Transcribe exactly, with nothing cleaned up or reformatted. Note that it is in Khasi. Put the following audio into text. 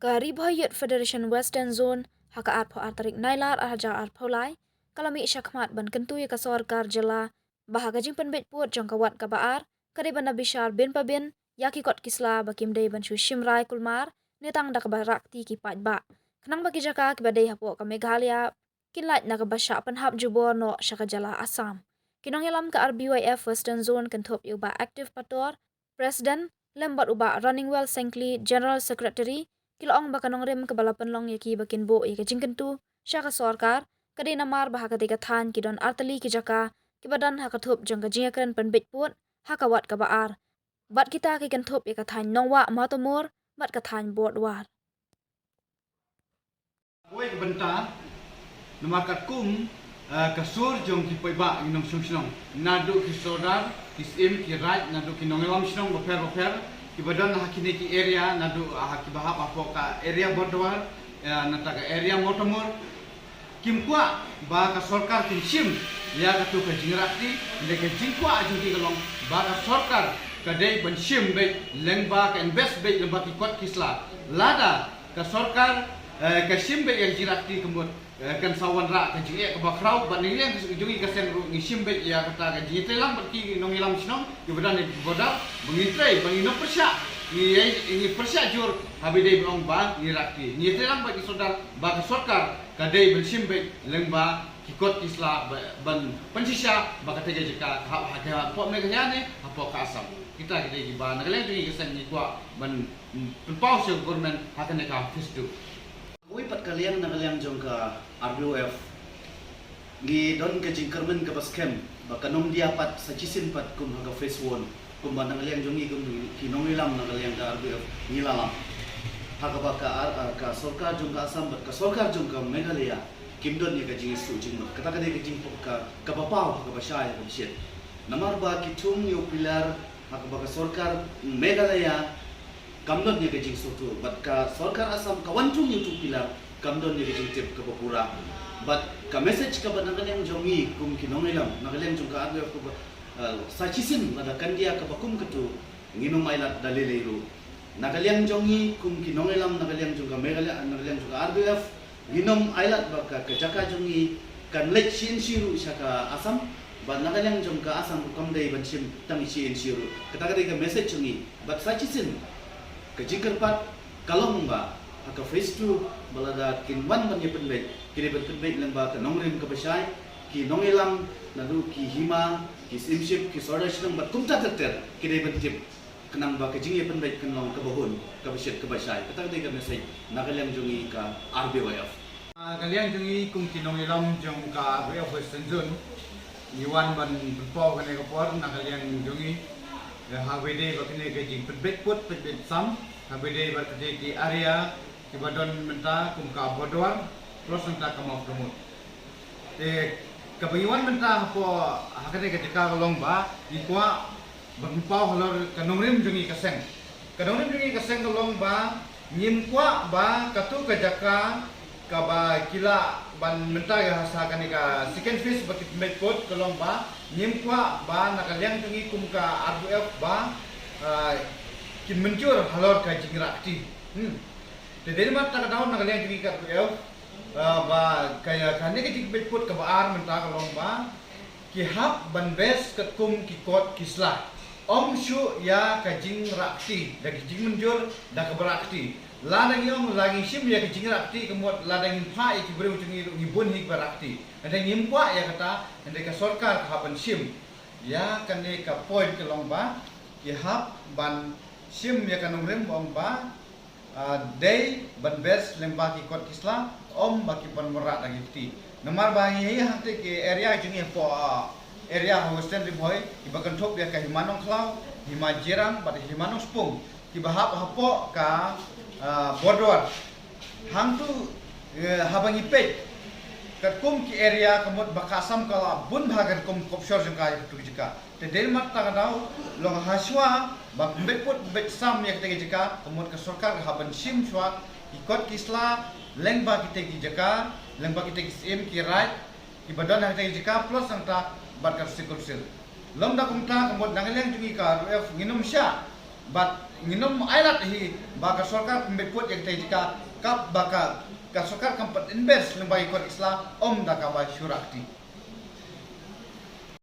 Ka Ri Bhoi Youth Federation Western Zone, ha ka arphew ar tarik Nailar ar hajar arphew lai, ka la mih shakhmat ban kyntu ïa ka sorkar jylla ba ha ka jingpynbeit pud jong ka wat kaba ar, ka dei ban da bishar bin pa bin ïa ki kot ki sla ba kim dei ban shu shim rai kulmar, ne tang da kaba rah kti ki paidbah. Khnang ba ki jaka kiba dei hapoh ka Meghalaya kin lait na kaba shah pynhap jubor noh sha ka jylla Assam. Ki nongïalam ka R B Y F Western Zone kynthup ïa u Bah Active Pator, President, lem bad u Bah Runningwell Sengkli, General Secretary, ki la ong ba ka nongrim kaba la pynlong ïa ki ba kin buh ïa ka jingkyntu sha ka sorkar, ka dei namar ba ha katei ka thaiñ ki don artylli ki jaka kiba don ha ka thup jong ka jingïakren pynbeit pud ha ka wat kaba ar. Bad kita ki kynthup ïa ka thaiñ Nongwah Mawtamur bad ka thaiñ Bordwar. Boi ka bynta, namar katkum, eh, ka sur jong ki paidbah ngi nongshong shnong. Naduh ki sordar, ki syiem, ki raid, naduh ki nongïalam shnong bapher bapher, kiba don ha kine ki area, naduh ha kiba hap hapoh ka area Bordwar, eh, nangta ka area Mawtamur. Kim kwah ba ka sorkar kin shim ïa katu ka jingrah kti, hynrei ka jingkwah jong ki ka long ba ka sorkar ka dei ban shim beit lyngba ka invest beit lyngba ki kot ki sla. Lada ka sorkar, eh, ka shim beit ïa ka jingrah kti ka mut, eh, kan sa wanrah ka jingeh kaba khraw, bad ngi liang jong ngi ka seng ruh ngi shim beit ïa kata ka jingïatreilang bad ki nongïalam shnong kiba don ha border, ba ngin trei, ba ngin ym pyrshah, ngi, ngi pyrshah jur, haba ïadei ba ong ba ngi rah kti. Ngi ïatreilang bad ki sordar ba ka sorkar ka dei ban shim beit lyngba ki kot ki sla ba, ban pynshisha ba katei ka jaka ka hap ha ka hapoh Meghalaya ne hapoh ka Assam. Kita ki dei kiba na ka liang jong ngi ka seng ngi kwah ban, mm, pynpaw sha ka government ha kane ka phase two. Kawei pat ka liang na ka liang jong ka R B Y F, ngi don ka jingkyrmen kaba skhem ba kan ym dia pat sa shisien pat kum ha ka phase one, kumba na ka liang jong ngi kum ki nongïalam na ka liang ka R B Y F ngi la lam. Ha kaba ka ar-, ah, ka sorkar jong ka Assam bad ka sorkar jong ka Meghalaya kim don ïa ka jingïasyllok jingmut. Kata ka dei ka jingpyrkhat kaba paw ha kaba shai ha kaba shit. Namar ba ki thung ïa u pillar ha kaba ka sorkar Meghalaya kam don ïa ka jingsngewthuh, bad ka sorkar Assam ka wan thung ïa utu u pillar kam don ïa ka jingtip kaba pura. Bad ka message kaba na ka liang jong ngi kum ki nongïalam, na ka liang jong ka R B Y F kaba, eh, sa shisien lada kan dia kaba kum katu, ngin ym ailad da lei lei ruh. Na ka liang jong ngi kum ki nongïalam, na ka liang jong ka Meghalaya, na ka liang jong ka R B Y F, ngin ym ailad ba ka, ka jaka jong ngi kan leit shi inshi ruh sha ka Assam, bad na ka liang jong ka Assam ruh kam dei ban shim tang shi inshi ruh. Kata ka dei ka message jong ngi. Bad sa shisien ka jingkyrpad ka long ba ha ka phase two, ba lada kin wan ban ïa pynbeit, ki dei ban pynbeit lyngba ka nongrim kaba shai, ki nongïalam naduh ki hima, ki symship, ki sordar shnong bad kumta ter ter, ki dei ban tip. Khnang ba ka jingïapynbeit kan long kaba hun, kaba shit, kaba shai. Kata ka dei ka message na ka liang jong ngi ka R B Y F. Ah, ka liang jong ngi kum ki nongïalam jong ka R B Y F Western Zone, ngi wan ban pynpaw kane ka por na ka liang jong ngi, eh, haba ïadei bad kane ka jingpynbeit pud pynbeit sam, haba ïadei bad kane ki area kiba don mynta kum ka Bordwar, plus nangta ka Mawkyrwat. Te kaba ngi wan mynta hapoh ha kane ka jaka ka long ba ngi kwah ban pynpaw halor ka nongrim jong ngi ka seng. Ka nongrim jong ngi ka seng ka long ba ngim kwah ba katu ka jaka kaba ki lah ban mynta ïa ha sa kane ka second phase ba ki pynbeit pud ka long ba ngim kwah ba na ka liang jong ngi kum ka R B Y F ba, ah, kin mynjur halor ka jingrah kti. Hmm. Te dei namar kata ka daw na ka liang jong ngi ka R B Y F, ah, ba ka, kane ka jingpynbeit pud kaba ar mynta ka long ba ki hap ban best katkum ki kot ki sla. Ym shuh ïa ka jingrah kti, da ka jingmynjur da kaba rah kti. Lada ngi ong la ngi shim ïa ka jingrah kti ka mut lada ngin phah ïa ki briew jong ngi ruh ngi bun hi kiba rah kti. Hynrei ngim kwah ïa kata, hynrei ka sorkar ka hap ban shim. Ïa kane ka point ka long ba ki hap ban shim ïa ka nongrim ba ong ba, ah, dei ban best lyngba ki kot ki sla, ym ba ki ban wanrah da ki kti. Namar ba ngi ïa ha kata ki area jong ngi hapoh, ah, area ha Western Ri Bhoi, kiba kynthup ïa ka Hima Nongkhlaw, Hima Jirang bad Hima Nongspung, kiba hap hapoh ka, ah, Bordwar. Hangtu, eh, haba ngi peit katkum ki area ka mut ba ka Assam ka la bun bha katkum kopshor jong ka ïa katu ka jaka. Te dei namar kata ka daw long ha shuwa ba pynbeit pud pynbeit sam ïa kata ka jaka ka mut ka sorkar ka hap ban shim shuwa ki kot ki sla lyngba kita ki jaka, lyngba kita ki syiem ki raid kiba don ha kata ka jaka plus nangta bad ka Council. Lymda kumta ka mut na ka liang jong ngi ka R B Y F ngin ym shah Bad ngin ym ailad hi ba ka sorkar pynbeit pud ïa katei jaka, kaba ka, ka sorkar kam pat invest lyngba ki kot ki sla, ym da kaba shu rah kti.